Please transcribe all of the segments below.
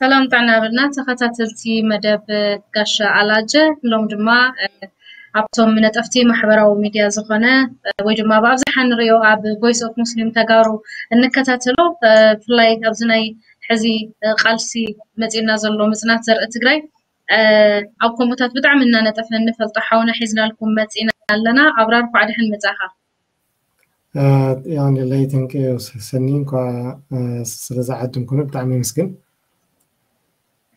ሰላም ጥዕና ብልና ተኸታተልቲ መደብ ጋሻ ኣላጀ። ሎም ድማ ኣብቶም ነጠፍቲ ማሕበራዊ ሚድያ ዝኾነ ወይ ድማ ብኣብዝሓ ንሪኦ ኣብ ቮይስ ኦፍ ሙስሊም ተጋሩ እንከታተሎ፣ ብፍላይ ኣብዚ ናይ ሕዚ ቃልሲ መፂና ዘሎ ምፅናት ዘርኢ ትግራይ ኣብ ኮምቦታት ብጣዕሚ እናነጠፈ እንፈልጦ ሓውና ሒዝናልኩም መፂና ኣለና። ኣብራር፣ ኳዕ ደሕን መፃኻ። ያው ለይ ተንክ ሰኒ እንኳ ስለዛ ዓድምኩነ ብጣዕሚ የመስግን።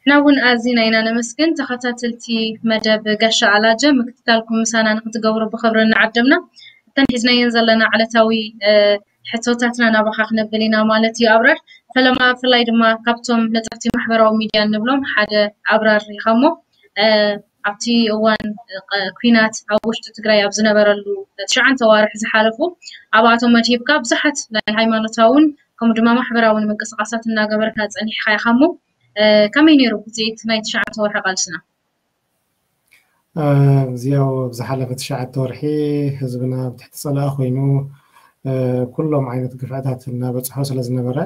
ንሕና እውን ኣዚና ኢና ነመስግን። ተኸታተልቲ መደብ ጋሻ ኣላጀ ምክትታልኩም ምሳና ንክትገብሩ ብኽብሪ እናዓደምና፣ እተን ሒዝናየን ዘለና ዕለታዊ ሕቶታትና ናባኻ ክነብል ኢና ማለት እዩ ኣብራር። ፈለማ ብፍላይ ድማ ካብቶም ነጠፍቲ ማሕበራዊ ሚድያ እንብሎም ሓደ ኣብራር ኢኻ እሞ ኣብቲ እዋን ኲናት ኣብ ውሽጢ ትግራይ ኣብ ዝነበረሉ ትሽዓተ ዋርሕ ዝሓለፉ ኣብኣቶም መድሂብካ ብዙሓት ናይ ሃይማኖታውን ከምኡ ድማ ማሕበራውን ምንቅስቃሳት እናገበርካ ፀኒሕካ ኢኻ እሞ ከመይ ነይሩ ውፅኢት ናይ ትሽዓተ ወርሒ ቃልስና? እዚያው ኣብ ዝሓለፈ ትሽዓተ ወርሒ ህዝብና ብትሕቲ ፀላኢ ኮይኑ ኩሎም ዓይነት ግፍዕታት እናበፅሖ ስለ ዝነበረ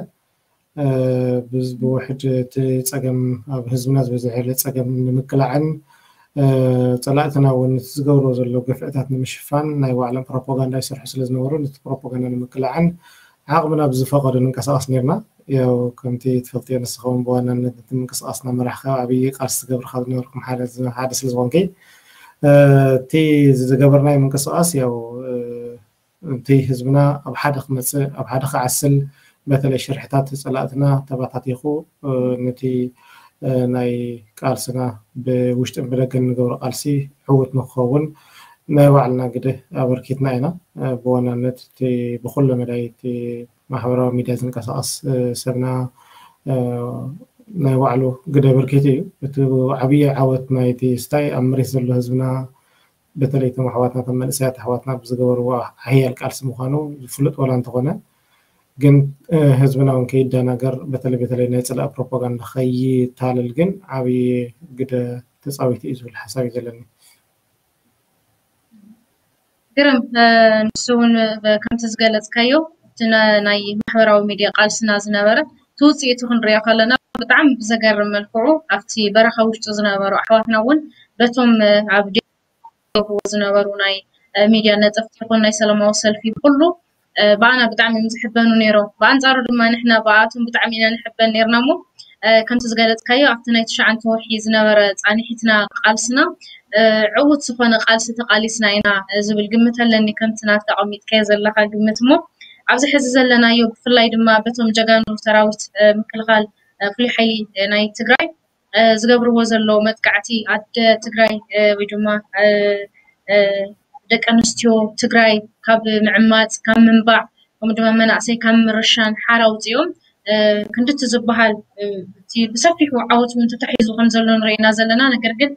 ብውሕድ እቲ ፀገም ኣብ ህዝብና ዝበዝሐ ፀገም ንምክላዕን ፀላእትና እውን ዝገብሮ ዘሎ ግፍዕታት ንምሽፋን ናይ ባዕሎም ፕሮፓጋንዳ ይሰርሑ ስለ ዝነበሩ ነቲ ፕሮፓጋንዳ ንምክላዕን ዓቕምና ብዝፈቐዶ ንንቀሳቐስ ነርና። ያው ከምቲ ትፈልጥዮ ንስኸውን ብዋናነት እቲ ምንቅስቃስና መራሕካ ኣብይ ቃልሲ ትገብርካ ዝነበርኩም ሓደ ስለ ዝኾንኪ እቲ ዝገበርናይ ምንቅስቃስ ያው እቲ ህዝብና ኣብ ሓደ ክመፅእ ኣብ ሓደ ክዓስል በተለይ ሽርሕታት ፀላእትና ተባታቲኹ ነቲ ናይ ቃልስና ብውሽጥን ብደገን ንገብሮ ቃልሲ ዕውት ንክኸውን ናይ ባዕልና ግደ ኣበርኪትና ኢና። ብዋናነት እቲ ብኩሎ መዳይ እቲ ማሕበራዊ ሚድያ ዝንቀሳቀስ ሰብና ናይ ባዕሉ ግደ ኣበርኪቱ እዩ። እቲ ዓብዪ ዓወት ናይቲ ስታይ ኣብ መሬት ዘሎ ህዝብና በተለይ እቶም ኣሕዋትና እቶም መንእሰያት ኣሕዋትና ብዝገበርዎ ሓያል ቃልሲ ምዃኑ ዝፍሉጥ ዋላ እንተኾነ ግን ህዝብና እውን ከይደናገር በተለይ በተለይ ናይ ፅላእ ፕሮፓጋንዳ ከይታለል ግን ዓብዪ ግደ ተፃዊቱ እዩ ዝብል ሓሳብ እዩ ዘለኒ። ግርም። ንሱ እውን ከምቲ ዝገለፅካዮ እቲ ናይ ማሕበራዊ ሚድያ ቃልስና ዝነበረ ትውፅኢቱ ክንሪኦ ከለና ብጣዕሚ ብዘገርም መልክዑ ኣብቲ በረኻ ውሽጡ ዝነበሩ ኣሕዋትና እውን በቶም ኣብ ዝገብርዎ ዝነበሩ ናይ ሚድያ ነጠፍቲ ይኹን ናይ ሰላማዊ ሰልፊ ብኩሉ ብኣና ብጣዕሚ እዮም ዝሕበኑ ነይሮም። ብኣንፃሩ ድማ ንሕና ብኣቶም ብጣዕሚ ኢና ንሕበን ነይርና እሞ ከምቲ ዝገለፅካዮ ኣብቲ ናይ ትሽዓተ ወርሒ ዝነበረ ፃንሒትና ቃልስና ዕውት ዝኾነ ቃልሲ ተቃሊስና ኢና ዝብል ግምት ኣለኒ። ከምቲ ናትካ ኣቐሚጥካዮ ዘለካ ግምት እሞ ኣብዚ ሕዚ ዘለናዮ ብፍላይ ድማ በቶም ጀጋኑ ሰራዊት ምክልኻል ፍሉይ ሓይሊ ናይ ትግራይ ዝገብርዎ ዘለዉ መጥቃዕቲ ኣደ ትግራይ ወይ ድማ ደቂ ኣንስትዮ ትግራይ ካብ ምዕማፅ ካብ ምንባዕ ከምኡ ድማ መናእሰይ ካብ ምርሻን ሓራ ኣውፂኦም ክንድቲ ዝበሃል እቲ ብሰፊሑ ዓወት እውን ተታሒዙ ከም ዘሎ ንሪኢና ዘለና። ነገር ግን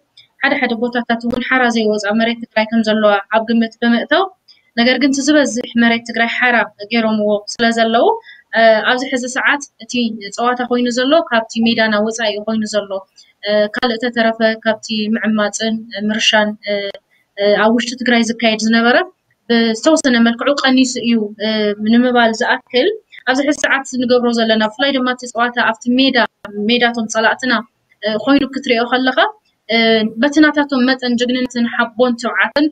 ሓደ ሓደ ቦታታት እውን ሓራ ዘይወፃ መሬት ትግራይ ከም ዘለዋ ኣብ ግምት ብምእታው ነገር ግን እቲ ዝበዝሕ መሬት ትግራይ ሓራ ገይሮምዎ ስለ ዘለዉ ኣብዚ ሕዚ ሰዓት እቲ ፀዋታ ኮይኑ ዘሎ ካብቲ ሜዳና ወፃኢ ኮይኑ ዘሎ ካልእ ተተረፈ ካብቲ ምዕማፅን ምርሻን ኣብ ውሽጢ ትግራይ ዝካየድ ዝነበረ ብዝተወሰነ መልክዑ ቀኒሱ እዩ ንምባል ዝኣክል ኣብዚ ሕዚ ሰዓት ንገብሮ ዘለና ብፍላይ ድማ እቲ ፀዋታ ኣብቲ ሜዳ ሜዳቶም ፀላእትና ኮይኑ ክትሪኦ ከለካ በቲ ናታቶም መጠን ጅግንነትን ሓቦን ትብዓትን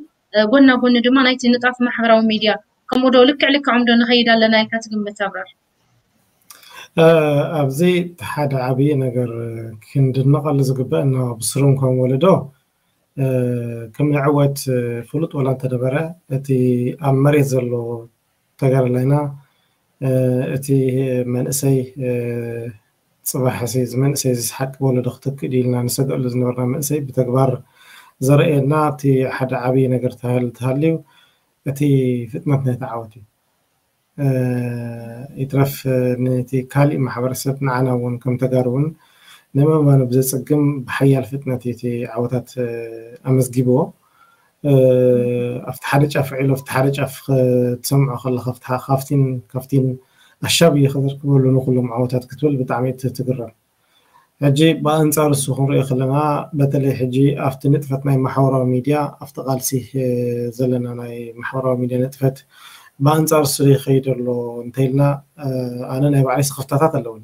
ጎና ጎኒ ድማ ናይቲ ንጣፍ ማሕበራዊ ሚድያ ከምኡ ዶ ልክዕ ልክዖም ዶ ንኸይድ ኣለና ኢልካ ትግምት ኣብራር? ኣብዚ ሓደ ዓብዪ ነገር ክንድነቐሉ ዝግበአና ብስሩም ከም ወለዶ ከም ንዕወት ፍሉጥ ወላ እንተነበረ እቲ ኣብ መሬት ዘሎ ተጋዳላይና እቲ መንእሰይ ፅባሕ እዚ መንእሰይ ዝስሓቅ ወለዶ ክተክእ ድዩ ኢልና ንሰግኣሉ ዝነበርና መንእሰይ ብተግባር ዘርእየና እቲ ሓደ ዓብዪ ነገር ተሃልዩ እቲ ፍጥነት ናይቲ ዓወት እዩ። ይትረፍ ነቲ ካሊእ ማሕበረሰብ ንዓና እውን ከም ተጋሩ እውን ንምእማኑ ብዘፅግም ብሓያል ፍጥነት እቲ ዓወታት ኣመዝጊብዎ። ኣብቲ ሓደ ጫፍ ውዒሉ ኣብቲ ሓደ ጫፍ ክትሰምዖ ከለካ ካብቲን ካብቲን ኣሻብየ ከዘርክበሉ ንኩሎም ዓወታት ክትብል ብጣዕሚ ትግረም። ሕጂ ብኣንጻር እሱ ክንሪኦ ከለና፣ በተለይ ሕጂ ኣብቲ ንጥፈት ናይ ማሕበራዊ ሚድያ፣ ኣብቲ ቃልሲ ዘለና ናይ ማሕበራዊ ሚድያ ንጥፈት ብኣንጻር እሱ ይኸይድ ኣሎ እንተኢልና፣ ኣነ ናይ ባዕለይ ስኽፍታታት ኣለውኒ።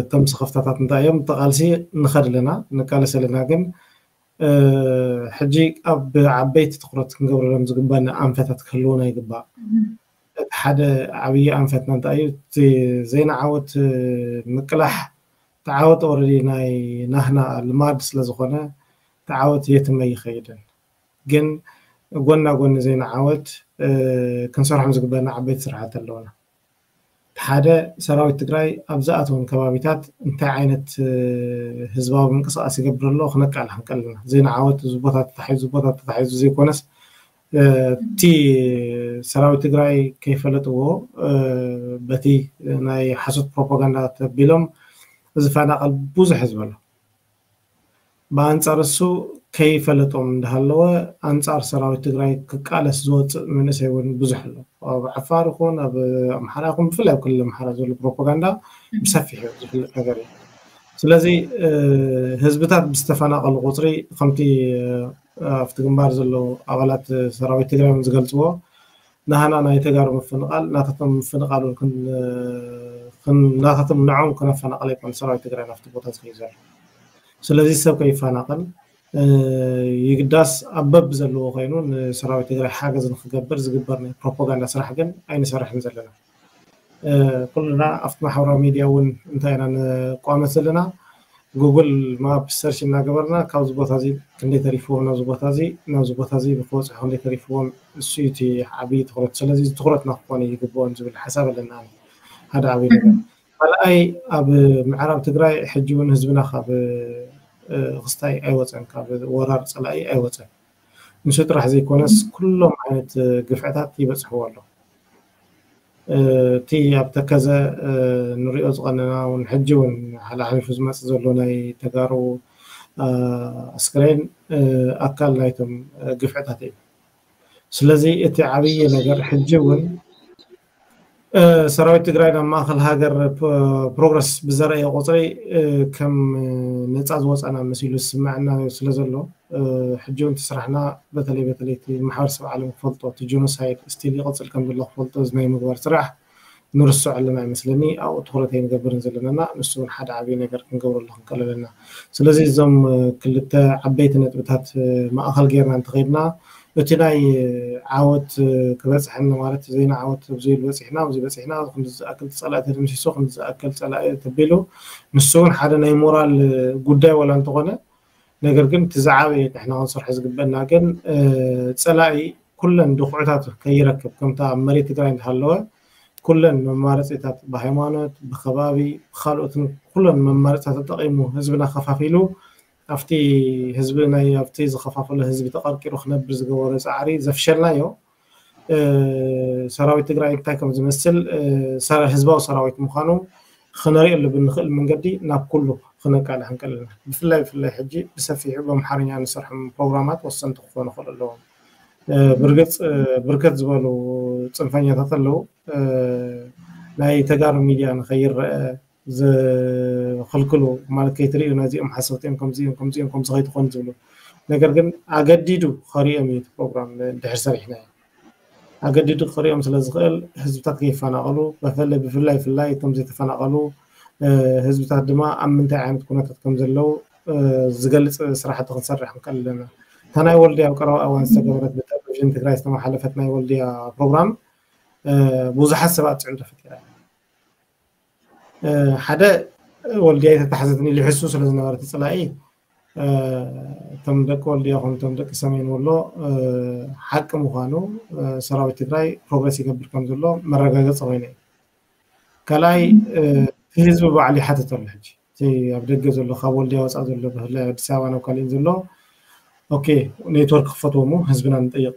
እቶም ስኽፍታታት እንታይ እዮም? እቲ ቃልሲ ንኸድ ኣለና፣ ንቃለስ ኣለና፣ ግን ሕጂ ኣብ ዓበይቲ ትኹረት ክንገብረሎም ዝግባና ኣንፈታት ክህልውና ይግባእ። እቲ ሓደ ዓብዪ ኣንፈትና እንታይ እዩ? እቲ ዘይንዓወት ምቅላሕ፣ ተዓወት ኦረዲ ናይ ናህና ልማድ ስለ ዝኾነ ተዓወት የትም ኣይኸይድን። ግን ጎና ጎኒ ዘይንዓወት ክንሰርሖም ዝግበና ዓበይቲ ስራሓት ኣለውና። ሓደ ሰራዊት ትግራይ ኣብ ዝኣተወን ከባቢታት እንታይ ዓይነት ህዝባዊ ምንቅስቃስ ይገብር ኣሎ ክነቃልሕ ንቀልና። ዘይንዓወት እዚ ቦታ ተታሒዙ፣ ቦታ ተታሒዙ ዘይኮነስ፣ እቲ ሰራዊት ትግራይ ከይፈለጥዎ በቲ ናይ ሓሶት ፕሮፓጋንዳ ተቢሎም ዝፈናቀል ብዙሕ ህዝቢ ኣሎ። ብኣንጻር እሱ ከይፈለጦም እንዳሃለወ ኣንጻር ሰራዊት ትግራይ ክቃለስ ዝወፅእ መንእሰይ እውን ብዙሕ ኣሎ። ኣብ ዓፋር ይኹን ኣብ ኣምሓራ ይኹን ብፍላይ ኣብ ክልል ኣምሓራ ዘሎ ፕሮፓጋንዳ ብሰፊሑ ዝፍለጥ ነገር እዩ። ስለዚ ህዝብታት ብዝተፈናቀሉ ቁፅሪ ከምቲ ኣብቲ ግንባር ዘለዉ ኣባላት ሰራዊት ትግራይ እውን ዝገልፅዎ ናህና ናይ ተጋሩ ምፍንቓል ናታቶም ምፍንቓል እውን ናታቶም ንዖም ክነፈናቐል ኣይኮነ ሰራዊት ትግራይ ናብቲ ቦታ ዝኸዩ ዘሎ። ስለዚ ሰብ ከይፈናቐል ይግዳስ ኣብ በብ ዘለዎ ኮይኑ ንሰራዊት ትግራይ ሓገዝ ንክገብር ዝግበር ናይ ፕሮፓጋንዳ ስራሕ ግን ኣይንሰርሕን ዘለና። ኩልና ኣብቲ ማሕበራዊ ሚድያ እውን እንታይ ኢና ንቋመት ዘለና? ጉግል ማፕ ሰርች እናገበርና ካብዚ ቦታ እዚ ክንደይ ተሪፍዎም፣ ናብዚ ቦታ እዚ ናብዚ ቦታ እዚ ንክበፅሑ ክንደይ ተሪፍዎም፣ እሱ እዩ እቲ ዓብዪ ትኩረት። ስለዚ እዚ ትኩረትና ክኾነ ይግብኦን ዝብል ሓሳብ ኣለና። ሓደ ዓብዪ ነገር። ካልኣይ ኣብ ምዕራብ ትግራይ ሕጂ እውን ህዝብና ካብ ክስታይ ኣይወፀን፣ ካብ ወራር ፀላኢ ኣይወፀን። ንሱ ጥራሕ ዘይኮነስ ኩሎም ዓይነት ግፍዕታት ይበፅሕዎ ኣሎ። እቲ ኣብ ተከዘ ንሪኦ ዝቐነና እውን ሕጂ እውን ሓላሓሊፉ ዝመፅእ ዘሎ ናይ ተጋሩ ኣስክሬን ኣካል ናይቶም ግፍዕታት እዩ። ስለዚ እቲ ዓብዪ ነገር ሕጂ እውን ሰራዊት ትግራይ ናብ ማእኸል ሃገር ፕሮግረስ ብዘረእየ ቁፅሪ ከም ነፃ ዝወፃና መሲሉ ዝስምዐና ስለ ዘሎ ሕጂ እውን እቲ ስራሕና በተለይ በተለይ እቲ ማሕበረሰብ ዓለም ክፈልጦ እቲ ጀኖሳይድ ስቲል ይቕፅል ከም ዘሎ ክፈልጦ እዚ ናይ ምግባር ስራሕ ንርስዖ ኣለና ይመስለኒ። ኣብኡ ትኩረት ኣይንገብርን ዘለናና ንሱ እውን ሓደ ዓብዪ ነገር ክንገብረሉ ክንቀለለና። ስለዚ እዞም ክልተ ዓበይቲ ነጥብታት ማእኸል ጌርና እንተኸይድና እቲ ናይ ዓወት ክበፅሐኒ ማለት ዘይና ዓወት ኣብዚ በፂሕና ኣብዚ በፂሕና ክንዲ ዝኣክል ፀላኢ ተደምሲሱ ክንዲ ዝኣክል ፀላኢ ተቢሉ ንሱ እውን ሓደ ናይ ሞራል ጉዳይ ዋላ እንተኾነ ነገር ግን እቲ ዝዓበየ ንሕና ክንሰርሖ ዝግበና ግን ፀላኢ ኩለን ድኹዕታት ከይረክብ ከምታ ኣብ መሬት ትግራይ እንተሃለወ ኩለን መማረፂታት ብሃይማኖት ብከባቢ ብካልኦትን ኩለን መማረፂታት ተጠቂሙ ህዝብና ከፋፊሉ ኣብቲ ህዝቢ ናይ ኣብቲ ዝኸፋፈሎ ህዝቢ ተቐርቂሩ ክነብር ዝገበሮ ፃዕሪ ዘፍሸልናዮ ሰራዊት ትግራይ እንታይ ከም ዝመስል ህዝባዊ ሰራዊት ምዃኑ ክነሪእሉ ብንኽእል መንገዲ ናብ ኩሉ ክነቃልሕ ንክእል ኢና። ብፍላይ ብፍላይ ሕጂ ብሰፊሑ ብኣምሓርኛ ንሰርሖም ፕሮግራማት ወሰንቲ ክኾኑ ክኽእሉ ኣለዎም። ብርግፅ ብርከት ዝበሉ ፅንፈኛታት ኣለዉ ናይ ተጋሩ ሚድያ ንከይረአ ዝኽልክሉ ማለት ከይትርእዩ ነዚኦም ሓሰውቲ እዮም ከምዚኦም ከምዚኦም ከምዚ ከይትኾኑ ዝብሉ ነገር ግን ኣገዲዱ ከርእዮም እዩ እቲ ፕሮግራም ድሕር ሰሪሕና እዩ ኣገዲዱ ክሪኦም ስለ ዝኽእል ህዝብታት ከይፈናቐሉ በፈለ ብፍላይ ፍላይ እቶም ዘይተፈናቐሉ ህዝብታት ድማ ኣብ ምንታይ ዓይነት ኩነታት ከም ዘለዉ ዝገልፅ ስራሕቲ ክንሰርሕ ንክእል ኣለና። እታ ናይ ወልድያ ኣብ ቀረባ እዋን ዝተገበረት ብቴሌቪዥን ትግራይ ዝተመሓለፈት ናይ ወልድያ ፕሮግራም ብዙሓት ሰባት ፅዕንቶ ፈጢራ ሓደ ወልድያ የተታሕዘትኒ ልሕሱ ስለ ዝነበረ እቲ ፅላኢ እቶም ደቂ ወልድያ ኮኑ እቶም ደቂ ሰሜን ወሎ ሓቂ ምዃኑ ሰራዊት ትግራይ ፕሮግረስ ይገብር ከም ዘሎ መረጋገፂ ኮይነ እዩ። ካልኣይ እቲ ህዝቢ ባዕሉ ይሓትት ኣሎ ሕጂ እቲ ኣብ ደገ ዘሎ ካብ ወልድያ ወፃእ ዘሎ ብፍላይ ኣዲስ ኣበባ ናብ ካሊእን ዘሎ ኦኬ ኔትወርክ ክፈትዎ እሞ ህዝብና ንጠይቕ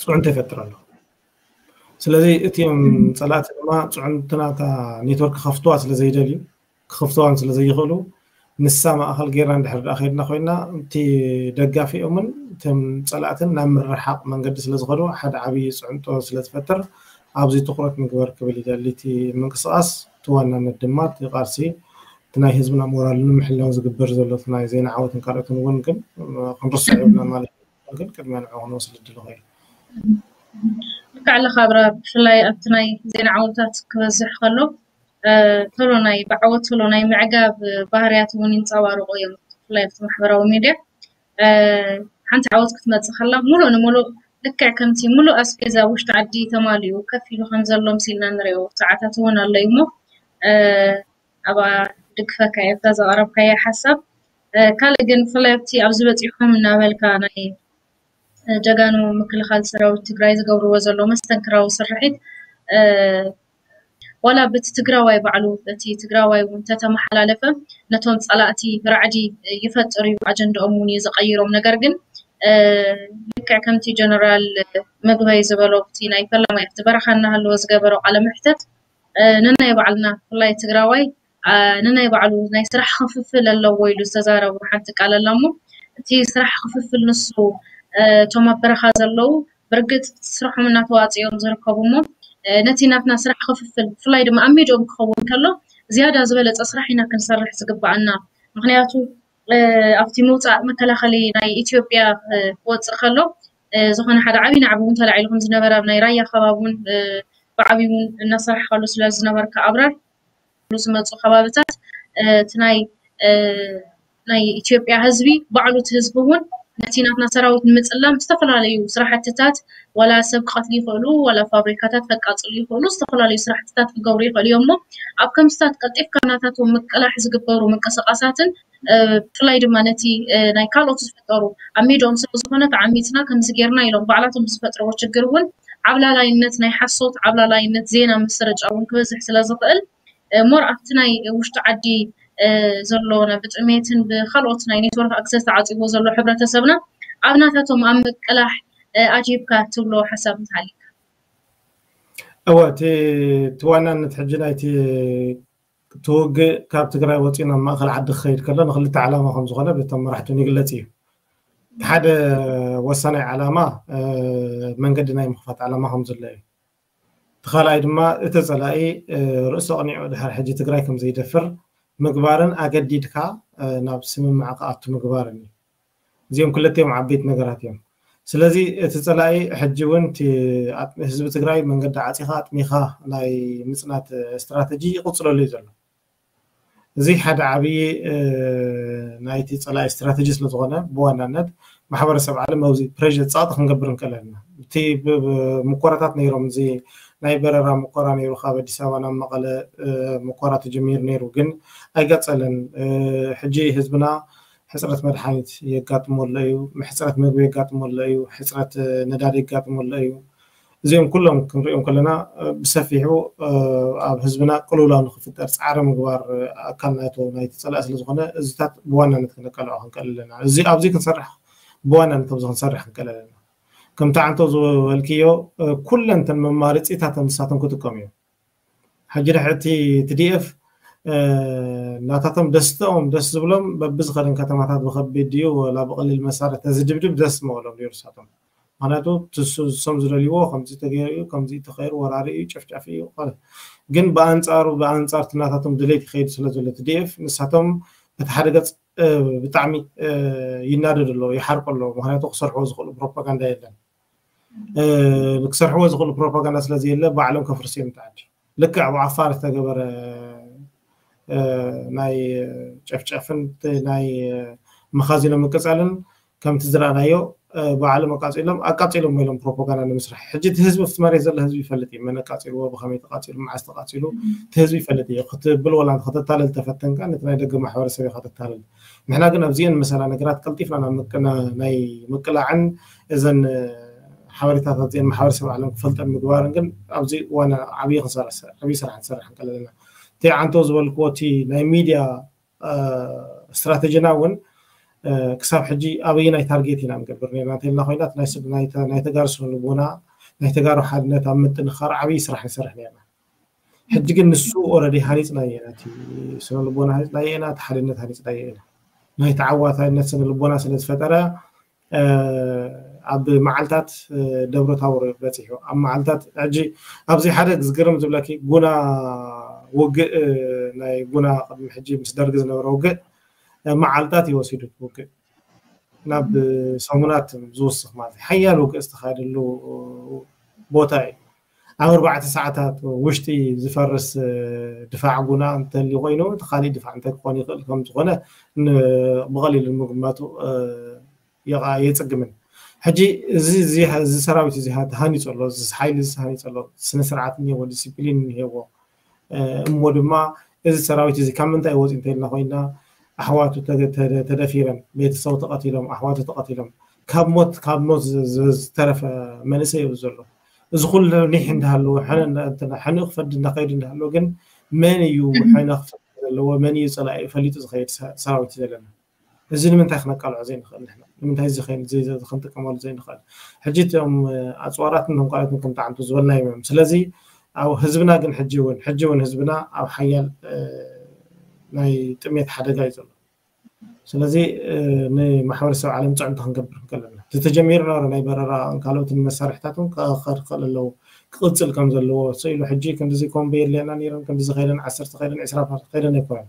ፅዑንቶ ይፈጥር ኣሎ። ስለዚ እቲኦም ፀላእቲ ድማ ፅዑንትና እታ ኔትወርክ ክኸፍትዋ ስለ ዘይደልዩ ክኸፍትዋን ስለ ዘይኽእሉ ንሳ ማእኸል ጌርና እንድሕር ደኣ ከይድና ኮይና እቲ ደጋፊኦምን እቶም ፀላእትን ናብ ምርሓቕ መንገዲ ስለ ዝኸዱ ሓደ ዓብዪ ፅዕንቶ ስለ ዝፈጥር ኣብዚ ትኩረት ምግበር ክብል ይደሊ። እቲ ምንቅስቃስ እቲ ዋናነት ድማ እቲ ቃልሲ እቲ ናይ ህዝብና ሞራል ንምሕላው ዝግበር ዘሎ እቲ ናይ ዜና ዓወትን ካልኦትን እውን ግን ክንርስዕ የብልና ማለት እዩ። ግን ቅድሚያ ንዑ ክንወስድ ድልኹ እዩ። ልክዕ ኣለኻ ኣብራ። ብፍላይ ኣብቲ ናይ ዜና ዓወታት ክበዝሕ ከሎ ቶሎ ናይ ብዓወት ቶሎ ናይ ምዕጋብ ባህርያት እውን ይንፀባርቁ እዮም። ብፍላይ ኣብቲ ማሕበራዊ ሚድያ ሓንቲ ዓወት ክትመፅእ ከላ ሙሉእ ንሙሉእ ልክዕ ከምቲ ሙሉእ ኣስቤዛ ውሽጢ ዓዲ ተማሊኡ ከፍ ኢሉ ከም ዘሎ ምሲልና ንሪኦ ሰዓታት እውን ኣሎ እዩ እሞ ኣብኣ ድግፈካ እየ ኣብታ ዘቕረብካያ ሓሳብ። ካልእ ግን ብፍላይ ኣብቲ ኣብዚ በፂኹም እናበልካ ናይ ጀጋኑ ምክልኻል ሰራዊት ትግራይ ዝገብርዎ ዘሎ መስተንክራዊ ስርሒት ዋላ በቲ ትግራዋይ ባዕሉ በቲ ትግራዋይ እውን እንተተመሓላለፈ ነቶም ፀላእቲ ራዕዲ ይፈጥር እዩ፣ ኣጀንዳኦም እውን እዩ ዝቐይሮም። ነገር ግን ልክዕ ከምቲ ጀነራል ምግበይ ዝበሎ እቲ ናይ ፈላማይ ኣብቲ በረኻ እናሃለወ ዝገበሮ ቃለ መሕተት ነናይ ባዕልና ብፍላይ ትግራዋይ ነናይ ባዕሉ ናይ ስራሕ ክፍፍል ኣለዎ ኢሉ ዝተዛረቡ ሓንቲ ቃል ኣላ እሞ እቲ ስራሕ ክፍፍል ንሱ እቶም ኣብ በረኻ ዘለዉ ብርግፅ ስርሖም እናተዋፅኦም ዝርከቡ እሞ ነቲ ናትና ስራሕ ክፍፍል ብፍላይ ድማ ኣብ ሜድኦም ክኸውን ከሎ ዝያዳ ዝበለፀ ስራሕ ኢና ክንሰርሕ ዝግባኣና። ምክንያቱ ኣብቲ ምውፃእ መከላኸሊ ናይ ኢትዮጵያ ክወፅእ ከሎ ዝኾነ ሓደ ዓብዪ ናዕቢ እውን ተላዒሉ ከም ዝነበረ ኣብ ናይ ራያ ከባቢ እውን ብዓብዪ እውን እናሰራሕካሉ ስለ ዝነበርካ ኣብራር ዝመፁ ከባብታት እቲ ናይ ናይ ኢትዮጵያ ህዝቢ ባዕሉ እቲ ህዝቢ እውን ነቲ ናትና ሰራዊት ንምፅላም ዝተፈላለዩ ስራሕትታት ዋላ ሰብ ክቐትሉ ይኽእሉ ዋላ ፋብሪካታት ከቃፅሉ ይኽእሉ ዝተፈላለዩ ስራሕትታት ክገብሩ ይኽእሉ እዮም እሞ ኣብ ከምስታት ቀልጢፍካ ናታቶም ምቅላሕ ዝግበሩ ምንቅስቃሳትን ብፍላይ ድማ ነቲ ናይ ካልኦት ዝፍጠሩ ኣብ ሜድኦም ስለ ዝኾነ ተዓሚፅና ከምዚ ጌርና ኢሎም ባዕላቶም ዝፈጥርዎ ችግር እውን ዓብላላይነት ናይ ሓሶት ዓብላላይነት ዜና ምስርጫ እውን ክበዝሕ ስለ ዝኽእል ሞር ኣብቲ ናይ ውሽጢ ዓዲ ዘሎ ብጥሜትን ብካልኦት ናይ ኔትወርክ ኣክሰስ ተዓፂዎ ዘሎ ሕብረተሰብና ኣብ ናታቶም ኣብ ምቅላሕ ኣጂብካ ትብሎ ሓሳብ እንተሃሊካ እወ እቲ ዋናነት ሕጂ ናይቲ እቲ ውግእ ካብ ትግራይ ወፂኡ ናብ ማእኸል ዓዲ ክኸይድ ከሎ ንክልተ ዓላማ ከም ዝኾነ በቶም መራሕቱን ይግለፅ እዩ። ሓደ ወሳናይ ዓላማ መንገዲ ናይ ምኽፋት ዓላማ ከም ዘሎ እዩ። እቲ ካልኣይ ድማ እቲ ፀላኢ ርእሱ ኣቕኒዑ ድሕሪ ሕጂ ትግራይ ከም ዘይደፍር ምግባርን ኣገዲድካ ናብ ስምምዕ ክኣቱ ምግባርን እዩ። እዚኦም ክልቲኦም ዓበይቲ ነገራት እዮም። ስለዚ እቲ ፀላኢ ሕጂ እውን ህዝቢ ትግራይ መንገዲ ዓፂኻ ኣጥሚኻ ናይ ምፅናት ስትራተጂ ይቕፅለሉ እዩ ዘሎ። እዚ ሓደ ዓብዪ ናይቲ ፀላኢ ስትራተጂ ስለዝኾነ ብዋናነት ማሕበረሰብ ዓለም ኣብዚ ፕሬር ፀቕጢ ክንገብር ንክእል ኣለና። እቲ ሙኮራታት ነይሮም እዚ ናይ በረራ ሙኮራ ነይሩ ካብ ኣዲስ ኣበባ ናብ መቐለ ሙኮራ ተጀሚሩ ነይሩ ግን ኣይቀፀለን። ሕጂ ህዝብና ሕፅረት መድሓኒት የጋጥሞ ኣሎ እዩ፣ ሕፅረት ምግቢ የጋጥሞ ኣሎ እዩ፣ ሕፅረት ነዳዲ የጋጥሞ ኣሎ እዩ። እዚኦም ኩሎም ክንሪኦም ከለና ብሰፊሑ ኣብ ህዝብና ቅልውላው ንክፍጠር ፃዕሪ ምግባር ኣካል ናይቶ ናይቲ ፀላኢ ስለዝኾነ እዚታት ብዋናነት ክንቀልዖ ክንቀል ኣለና። እዚ ኣብዚ ክንሰርሕ ብዋናነት ኣብዚ ክንሰርሕ ክንቀል ኣለና። ከምቲ ዓንቶ ዝበልክዮ ኩለን ተን መማርፂታት ንሳቶም ክጥቀሙ እዮም። ሕጂ ድሕርቲ ቲዲኤፍ ናታቶም ደስተኦም ደስ ዝብሎም በብዝኸደን ከተማታት ብከቢድ ድዩ ወላ ብቐሊል መሳርሒ ተዝድብድብ ደስ ምበሎም ድዩ ንሳቶም። ምክንያቱ ትሱ- ንሶም ዝደልይዎ ከምዚ ተገይሩ እዩ፣ ከምዚ ተኸይሩ ወራሪ እዩ፣ ጨፍጫፊ እዩ። ግን ብኣንፃሩ ብኣንፃር እቲ ናታቶም ድሌት ይኸይድ ስለ ዘሎ ቲዲኤፍ ንሳቶም በቲ ሓደ ገፅ ብጣዕሚ ይናደዱ ኣለዉ፣ ይሓርቁ ኣለዉ። ምክንያቱ ክሰርሕዎ ዝኽእሉ ፕሮፓጋንዳ የለን። ክሰርሕዎ ዝኽእሉ ፕሮፓጋንዳ ስለዘየለ ባዕሎም ከፍርሱ እዮም ተዓዲ። ልክዕ ኣብ ዓፋር ዝተገበረ ናይ ጨፍጨፍን ናይ መኻዚኖ ምቅፃልን ከምቲ ዝረኣናዮ ባዕሎም ኣቃፂሎም ኣቃፂሎም ኢሎም ፕሮፓጋንዳ ንምስራሕ። ሕጂ እቲ ህዝቢ ኣብቲ መሬት ዘሎ ህዝቢ ይፈልጥ እዩ። መን ኣቃፂልዎ፣ ብኸመይ ተቃፂሉ፣ መዓስ ተቃፂሉ እቲ ህዝቢ ይፈልጥ እዩ። ክትብል ወላ ከተታልል ተፈተንካ ነቲ ናይ ደገ ማሕበረሰብ ኢኻ ተታልል። ንሕና ግን ኣብዚአን መሰላ ነገራት ቀልጢፍና ናይ ምቅላዕን እዘን ሓበሬታታት እዚአን ማሕበረሰብ ዓለም ክፈልጠን ምግባርን ግን ኣብዚ ዋና ዓብዪ ስራሕ ክንሰርሕ ንክእል ኣለና። እቲ ዓንቶ ዝበልክዎ እቲ ናይ ሚድያ ስትራተጂና እውን ክሳብ ሕጂ ኣበየናይ ታርጌት ኢና ንገብር ነርና እንተልና ኮይና ናይ ተጋሩ ስነ ልቦና ናይ ተጋሩ ሓድነት ኣብ ምጥንኻር ዓብዪ ስራሕ ንሰርሕ ነርና። ሕጂ ግን ንሱ ኦረዲ ሃኒፅናዮ ኢና፣ እቲ ስነ ልቦና ሃኒፅናዮ ኢና፣ እቲ ሓድነት ሃኒፅናዮ ኢና። ናይ ተዓዋታይነት ስነ ልቦና ስለ ዝፈጠረ ኣብ መዓልታት ደብረ ታቦር በፂሑ ኣብ መዓልታት ሕጂ ኣብዚ ሓደ ዝገርም ዝብለኪ ጉና ውግእ ናይ ጉና ቅድሚ ሕጂ ምስ ደርጊ ዝነበረ ውግእ መዓልታት እዩ ወሲዱ ውግእ ናብ ሰሙናት ዝውስኽ ማለት ሓያል ውግእ ዝተኻየደሉ ቦታ እዩ ኣብ ኣርባዕተ ሰዓታት ውሽጢ ዝፈርስ ድፋዕ ጉና እንተልዩ ኮይኑ እቲ ካሊእ ድፋዕ እንታይ ክኾን ይኽእል ከም ዝኾነ ብቐሊሉ ምግማቱ የፅግምን ሕጂ እዚ ሰራዊት እዚ ተሃኒፁ ኣሎ እዚ ሓይሊ እዚ ተሃኒፁ ኣሎ ስነ ስርዓት እኒሄዎ ዲስፕሊን እኒሄዎ እሞ ድማ እዚ ሰራዊት እዚ ካብ ምንታይ ወፂ እንተኢልና ኮይና ኣሕዋቱ ተደፊረን ቤተሰቡ ተቐቲሎም ኣሕዋቱ ተቐቲሎም ካብ ሞት ካብ ሞት ዝተረፈ መንእሰይ እዩ ዘሎ እዚ ኩሉ ኒሕ እንዳሃለዎ ሕነ ክፈዲ እንዳኸይዱ እንዳሃለዎ ግን መን እዩ ሕነ ክፈዲ ዘለዎ መን እዩ ፀላኢ ፈሊጡ ዝኸይድ ሰራዊት ዘለና እዚ ንምንታይ ክነቃልዖ ዘይንኽእል ንሕና ንምንታይ እዚ ክንጥቀመሉ ዘይንኽእል ሕጂ እቶም ኣፅዋራት ቶም ካልኦት ከም ተዓንቱ ዝበልና እዮም ስለዚ ኣብ ህዝብና ግን ሕጂ እውን ሕጂ እውን ህዝብና ኣብ ሓያል ናይ ጥሜት ሓደጋ እዩ ዘሎ ስለዚ ንማሕበረሰብ ዓለም ፅዕንቶ ክንገብር ከለና ዝተጀሚሩ ነበረ ናይ በረራ ካልኦት መሳርሕታት እውን ክኸድ ክኽእል ኣለዎ ክቕፅል ከም ዘለዎ ስኢሉ ሕጂ ክንዲዚ ኮምበ የድልየና ነይረን ክንዲዚ ከይደን ዓሰርተ ከይደን ዕስራ ከይደን ኣይኮነን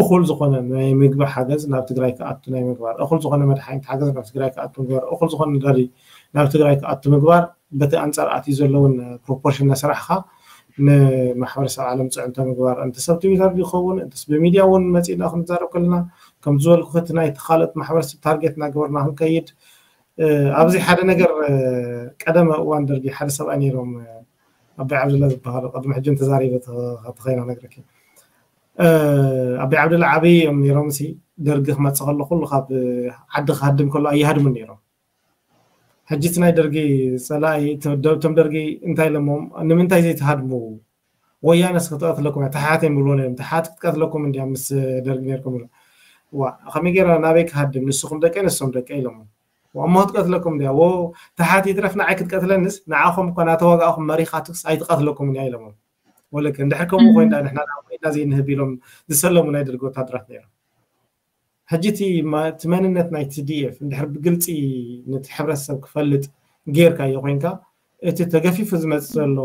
እኹል ዝኾነ ናይ ምግቢ ሓገዝ ናብ ትግራይ ክኣቱ ናይ ምግባር እኹል ዝኾነ መድሓኒት ሓገዝ ናብ ትግራይ ክኣቱ ምግባር እኹል ዝኾነ ነዳዲ ናብ ትግራይ ክኣቱ ምግባር በቲ ኣንፃር ኣትዩ ዘለውን ፕሮፖርሽን እናሰራሕኻ ንማሕበረሰብ ዓለም ፅዕንቶ ምግባር እንተስ ኣብ ትዊተር ይኸውን እንተስ ብሚድያ እውን መፂእና ክንዛረብ ከለና ከም ዝበልኩ እቲ ናይ ካልኦት ማሕበረሰብ ታርጌት እናገበርና ክንከይድ ኣብዚ ሓደ ነገር ቀደመ እዋን ደርጊ ሓደ ሰብኣይ ነይሮም ኣባይ ዓብድላ ዝበሃሉ ቅድሚ ሕጂ ተዛሪበ ተኸይና ነግረኪ ኣባይ ዓብድላ ዓብዪ እዮም ነይሮም ሲ ደርጊ ክመፅእ ከሎ ኩሉ ካብ ዓዲ ክሃድም ከሎ ኣይሃድሙን ነይሮም ሕጂ እቲ ናይ ደርጊ ፀላኢ እቶም ደርጊ እንታይ ኢሎሞም ንምንታይ ዘይትሃድሙ ወያነስ ክትቀትለኩም እያ ተሓት እዮም ብልዎ ነይሮም ተሓት ክትቀትለኩም እንዲያ ምስ ደርጊ ነርኩም ኢሎ ዋ ከመይ ገይራ ናበይ ክሃድም ንስኹም ደቀይ ንሶም ደቀይ ኢሎሞ እሞ ክትቀትለኩም እንዲያ ዎ ተሓት ይትረፍ ንዓይ ክትቀትለንስ ንዓኹም እኳ ናተዋጋእኹም መሪኻትክስ ኣይትቀትለኩም እንዲያ ኢሎሞ ወለክ እንድሕር ከምኡ ኮይንዳ ንሕና ኮይንዳ ዘይንህብ ኢሎም ዝሰለሙ ናይ ደርጊ ወታደራት ነይሮም ሕጂ እቲ መንነት ናይ ቲዲኤፍ እንድሕር ብግልፂ ነቲ ሕብረተሰብ ክፈልጥ ጌርካዮ ኮይንካ እቲ ተገፊፉ ዝመፅእ ዘሎ